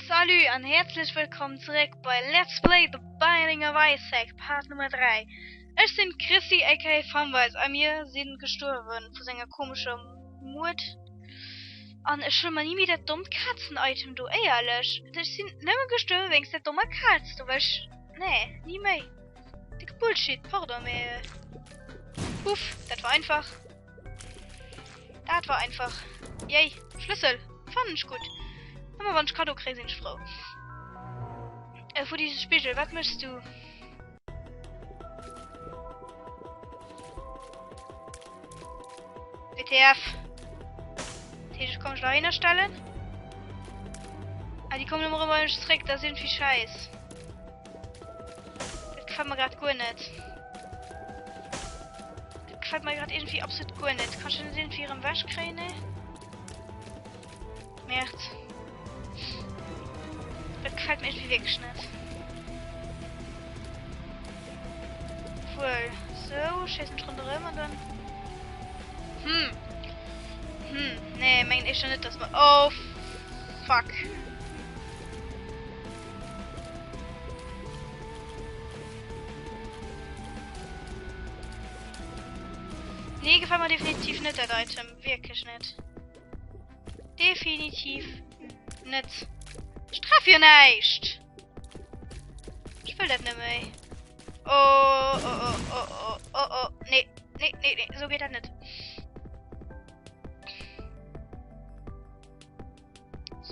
Salut an häerzlech wëllkomm zeréck bei Let's Play The Binding of Isaac Part Nummer 3. Ech sinn d'Chrissi aka Funwise a mir sinn gestuerwen vu senger komescher Muert an ech huele mer ni méi dat dommt Kazen-Item do, éierlech, ech sinn nëmme gestuerwe wéinst där dommer Kaz do, well ech, nee, ni méi. Dicke Bullshit, pardon, mee uff, dat war einfach. Dat war einfach. Yay, Schlüssel. Fannen ech gutt. Ëmmer wann ech Cadeau kréien, sinn ech frou. Äh, vu diese Spigel, wat méchs du? WTF. Dat heescht, ech kann mech dohinner stellen. Ah, déi kommen ëmmer erëm bei mech zréck, dat ass iergendwéi schäiss. Dat gefällt mir grad guer net. Dat gefällt mir grad irgendwie absolut guer net. Kann ich den irgendwie erëm weg kréien, ne? Merd. Dat gefällt mir irgendwie wirklich net. Obwohl, so, schéissen ech ronderëm an dann... Hm. Hm, nee, mengen ech schon net, dass mer... Oh, fuck. Nee, gefällt mir definitiv net dat Item. Wierklech net. Definitiv net. Ech treff jo näischt! Ech wëll dat net méi. Oh, oh, oh, oh, oh, oh, oh. Nee, nee, nee, nee, so geet dat net.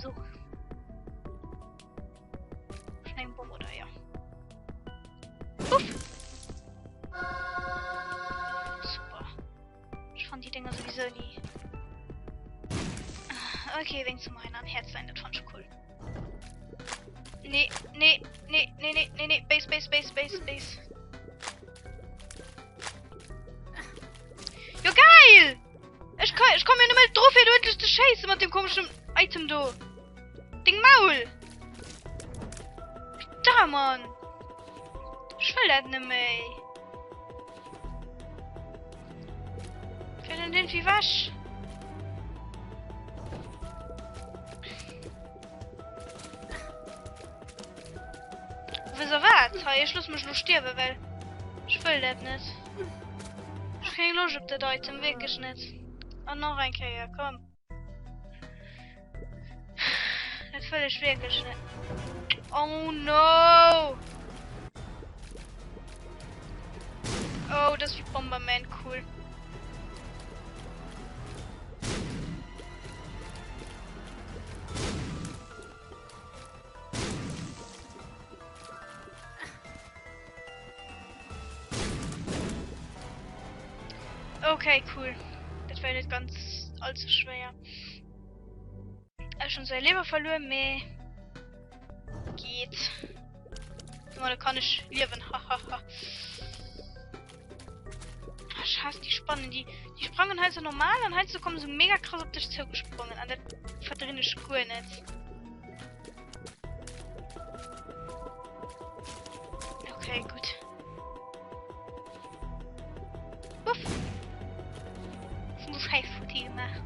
So. Schon eng Bomm oder ja. Uff. Super. Ich fand die Dinger sowieso nie. Ah, okay, wegen zum einen an Herz sein, das fand ich cool. Nee, nee, nee, nee, nee, nee, nee, Base, Base, Base, Base, Base. Jo geil! Ech kann, ech komm jo nëmme dru fir do endlech ze schéisse mat dem komeschen Item do. Deng Maul! Da, Mann! Ech wëll dat net méi. Fir den den wie wäsch. Wësst der wat? Hei, ech loosse mech elo stierwen, well ech wëll dat net. Ech hu keng Loscht op dat Item, wierklech net. An nach eng Kéier, komm. Dat wëll ech wierklech net. Oh no! Oh, dat ass wéi Bomberman, cool. Okay, cool. Dat war net ganz allzu schwéier. Ech hunn säi Liewe verluer, mee geet. Domadder kann ech liewen. Hahaha. Ech hasse déi Spannen. Déi, déi sprangen hei so normal an heiansdo kommen se mega krass op dech zougesprongen an dat verdrinn ech guer net. Okay, gut. Uff. Vum Schäiss futti gemaach.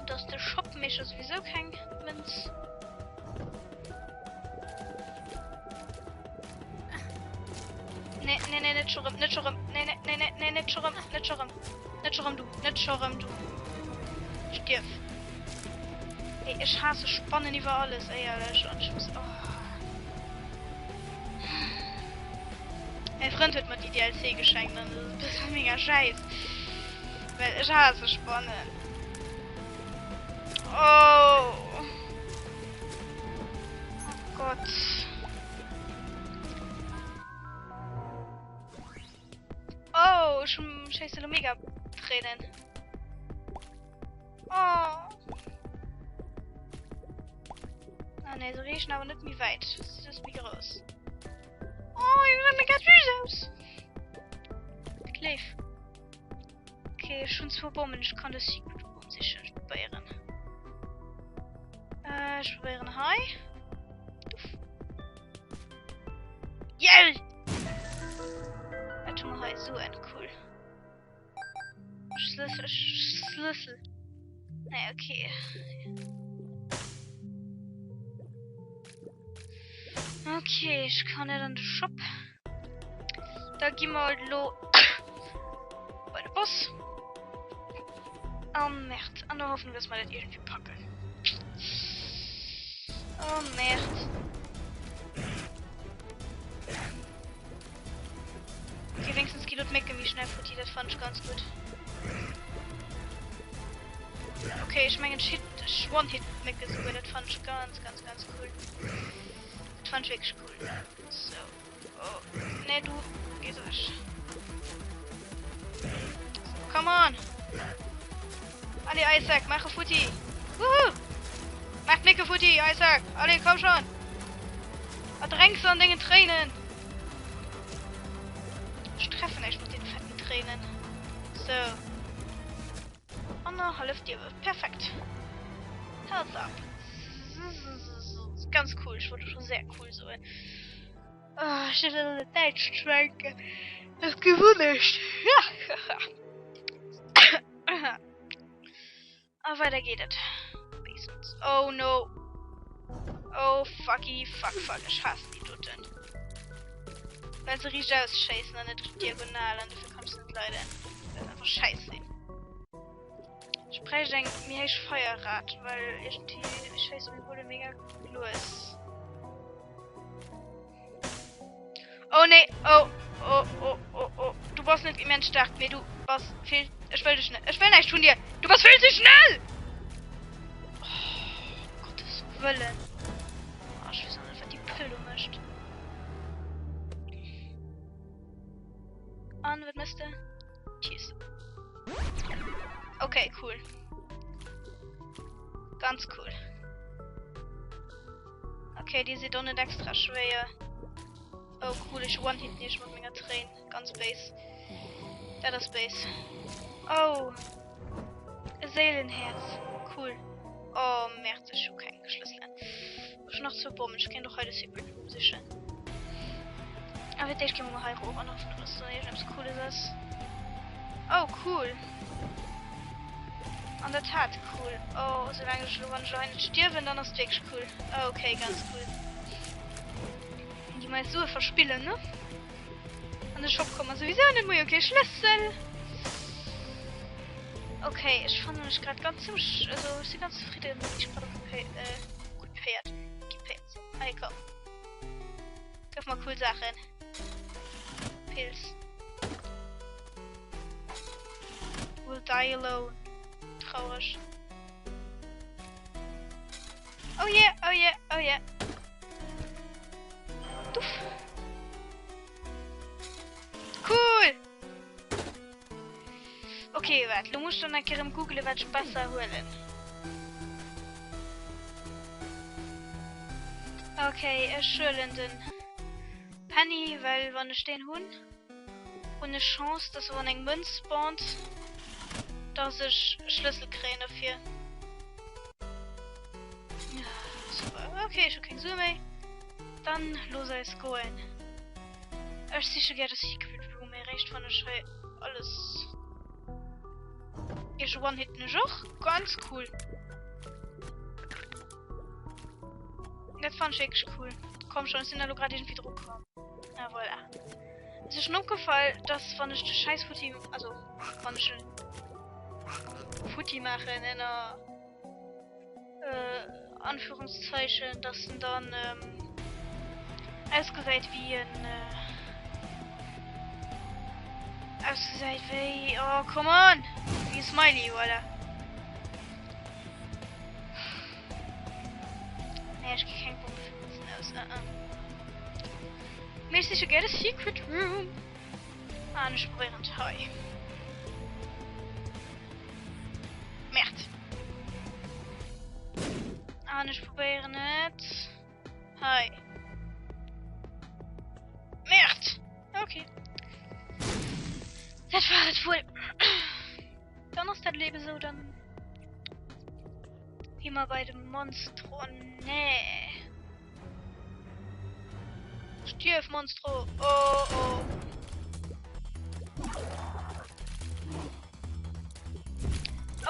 Dass de Shop mécht jo sowieso keng Mënz. Nee, nee, nee, net scho rëm, net scho rëm. Nee, nee, nee, nee, nee, net scho rëm, net scho rëm. Net scho rëm du, net scho rëm du. Stierf. Ey, ech hasse Spannen iwwer alles, éierlech. An ech muss, oh. Mäi Frënd huet mer déi DLC geschenkt an dat ass e bësse mega schäiss. Well ech hasse Spannen. Oh. Oh Gott. Oh, ech schéisse lo mega Tréinen. Oh. Ah ne, se reechen awer net méi wäit. Se ass méi grouss. Oh, déi gesäit mega süß aus. Léif. Okay, ech hunn zwou Bommen. Ech kann de Secret Room sichen. Ech probéieren. Äh, ech probéieren hei. Duff. Yay! Wat hu mer hei? Suen, cool. Schlëssel, Schlëssel. Nee, okay. Okay, ech kann net an de Shop. Da gi mer halt elo bei de Boss. Oh Merd. An der Hoffnung, dass mer dat irgendwie packen. Oh Merd. Okay, wenigstens geht das Mecke mich schnell futti. Das fand ich ganz gut. Okay, ich meine, Shit, ich One-Hit Mecke sogar. Das fand ich ganz, ganz, ganz cool. Das fand ich wirklich cool. So. Oh. Ne, du gehst weg. So, come on. Alle Isaac, mache Futti. Wuhu. Mach Micke Futti, Isaac. Alle, komm schon. Erdränkst an deinen Tränen. Ich treffe echt mit den fetten Tränen. So. Annerhallef Dir. Perfekt. Health up. Ganz cool. Ich wollte schon sehr cool so. Ah, ich will Däitsch schwenken. Das gewunnecht. Ah, weiter geht es. Basement. Oh no. Oh fucky fuck fuck. Ich hasse die Dutten. Weil sie richtig ausscheißen an der Diagonal und dafür kommst du nicht leider. Das ist einfach scheiße. Ich bräicht eng méi héich Feierrad, well iergendwéi schéisse meng Bulle mega lues. Oh nee, oh, oh, oh, oh, oh. Du bass net immens staark, mee du bass vill. Ech wëll dech net. Ech wëll näischt vun dir. Du bass vill ze schnell! Oh, Gottes Wëllen. Oh, ech weess och net, wat déi Pëll do mécht. An, wat méchs de? Tschüss. Okay, cool. Ganz cool. Okay, die sind doch nicht extra schwer. Oh cool, ich one-hit nicht mit meiner Tränen. Ganz base. Das ist base. Oh. Ein Seelenherz. Cool. Oh, Merde, ich habe keinen Schlüssel. Ich noch zu Bomben. Ich kann doch heute Secret Room sichern. Aber ich gehe mal hier hoch und hoffen, dass da irgendwas Cooles ist. Oh, cool. An der Tat cool. Oh, solange ich wann ich nicht stierwen, dann ist wirklich cool. Oh, okay, ganz cool. Die mal so verspillen, ne? An den Shop kommen wir sowieso nicht mehr. Okay, Schlüssel. Okay, ich fand mich gerade ganz ziemlich, also ich bin ganz zufrieden, wie ich gerade äh, gut Pferd. Gepferd. Hey, komm. Kauf mal cool Sachen. Pilz. Will die alone. Traurig. Oh yeah, oh yeah, oh yeah. Duff. Cool! Okay, waart, lo muss ech dann eng Kéier erëm googelen, wat ech besser huelen. Okay, ech huelen den Penny, well wann ech deen hunn, hunn ech Chance, dass wann eng Mënz spawnt, dass ech e Schlëssel kréien dofir. Super, okay, ech hu keng Sue méi. Dann looss eis goen. Ech siche gär de Secret Room, mee réischt wann ech hei alles Iech one-hitten ech och. Ganz cool. Dat fand ech wierklech cool. Komm schon, ech sinn da lo grad irgendwie dru komm. Ah, voilà. Et ass schon opgefall, dass wann ech de scheiß Futti, also wann ech en Futti maachen, ënner äh, Anführungszeichen, dass en dann ähm, ausgesäit wéi en äh, ausgesäit wéi, oh come on, wéi e Smiley, voilà. Nee, ech gi keng Bombe fir Mënzen aus, uh -uh. Mee ech siche gär de Secret Room. An ech probéieren et hei. Merd. An ech probéieren et hei. Merd. Okay. Dat war et wuel. Dann ass dat Leben sou, dann gi mer bei de Monstro. Nee. Stierf, Monstro! Oh, oh.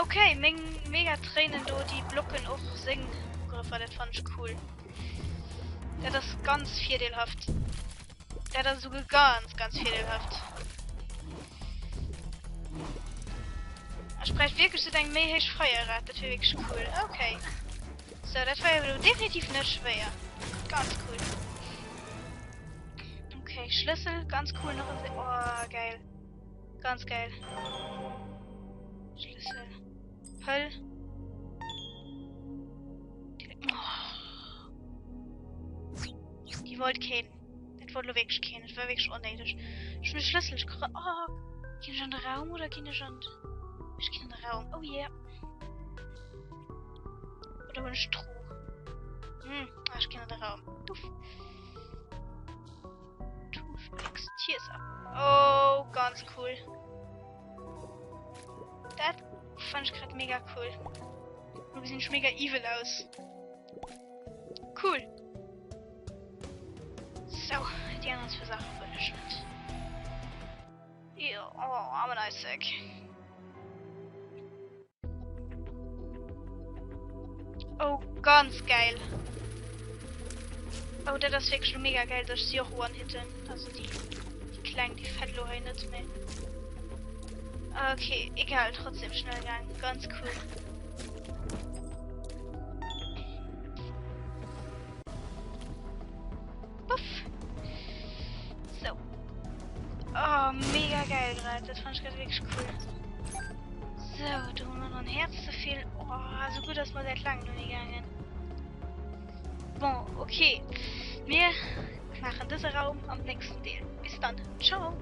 Okay, meng mega Tréinen do, déi blocken och seng Ugrëffer, dat fand ech cool. Dat ass ganz virdeelhaft. Dat ass esouguer ganz, ganz virdeelhaft. Ech bräicht wierklech sou eng méi héich Feierrat, dat wier wierklech cool. Okay. So, dat war jo elo definitiv net schwéier. Ganz cool. Okay, Schlëssel, ganz cool. Noch en Oh, geil. Ganz geil. Schlëssel. Pëll. Oh. Déi wollt keen. Dat wollt lo wierklech keen. Dat war wierklech onnéideg. Ech hunn de Schlëssel. Ech kre. Oh, ginn ech an de Raum oder ginn ech an. Ech ginn an de Raum. Oh yeah. Oder hunn ech Truh? Hm, ah, ech ginn an de Raum. Duff. Toothpicks, Tears up. Oh, ganz cool. Dat fand ich grad mega cool. Lo gesinn ech mega evil aus. Cool. So, déi aner zwou Saache wëll ech net. Jo, oh, armen Isaac. Oh, ganz geil. Oh, dat ass wierklech lo mega geil, dass ech si och one-hitten. Also déi, déi kleng, déi fett lo hei net méi. Okay, egal, trotzdem schnell gaang. Ganz cool. Puff. So. Oh, mega geil grad. Dat fand ich grad wirklich cool. So, da haben wir noch ein Herz zu viel. Oh, so gut, dass wir seit langem noch nicht gegangen. Bon, okay. Wir machen diesen Raum am nächsten Deel. Bis dann. Ciao.